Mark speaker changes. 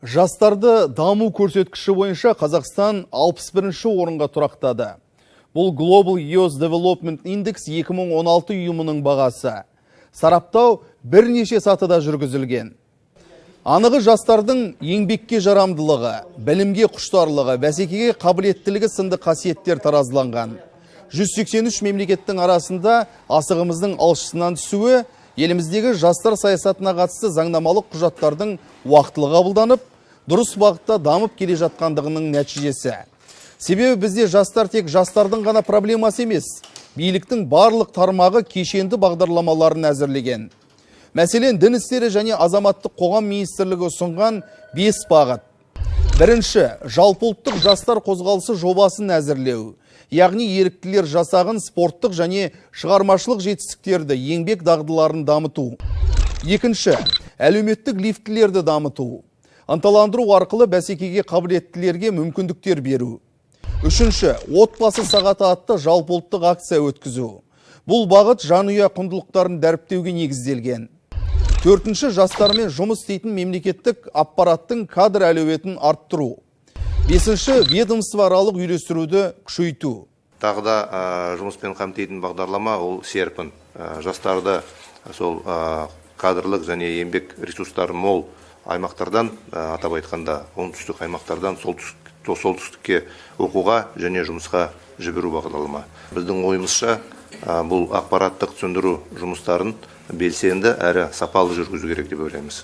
Speaker 1: Жастарды даму көрсеткіші бойынша Қазақстан 61-ші орынға тұрақтады. Бұл Global Youth Development Index 2016 ұйымының бағасы. Сараптау бірнеше сатыда жүргізілген. Анығы жастардың еңбекке жарамдылығы, білімге құштарлығы, бәсекеге қабілеттілігі сынды қасиеттер таразыланған. 183 мемлекеттің арасында асығымыздың алшысынан түсуі еліміздегі жастар саясатына қатысты заңнамалық құжаттардың уақытылы қабылданып, дұрыс бағытта дамып келе жатқандығының нәтижесі. Себебі бізде жастар тек жастардың ғана проблемасы емес, биліктің барлық тармағы кешенді бағдарламаларын әзірлеген. Мәселен, Дін істері және азаматтық қоғам министрлігі ұсынған 5 бағыт. Бірінші, жалпыұлттық жастар қозғалысы жобасын әзірлеу. Яғни еріктілер жасағын спорттық және шығармашылық жетістіктерді, еңбек дағдыларын дамыту. Екінші, әлеуметтік лифтілерді дамыту. Ынталандыру арқылы бәсекеге қабілеттілерге мүмкіндіктер беру. Үшінші, отбасы сағаты атты жалпыұлттық акция өткізу. Бұл бағыт жанұя құндылықтарын дәріптеуге негізделген. Төртінші, жастармен жұмыс істейтін мемлекеттік аппараттың кадр әлеуетін арттыру. Бесінші, ведомствоаралық үйлестіруді күшейту.
Speaker 2: Тағы да жұмыспен қамтитын бағдарлама ол серпін. Жастарды сол кадрлық және еңбек ресурстары мол аймақтардан, атап айтқанда оңтүстік аймақтардан солтүстікке оқуға және жұмысқа жіберу бағдарлама. Біздің ойымызша, бұл ақпараттық түсіндіру жұмыстарын белсенді әрі сапалы жүргізу керек деп ойлаймыз.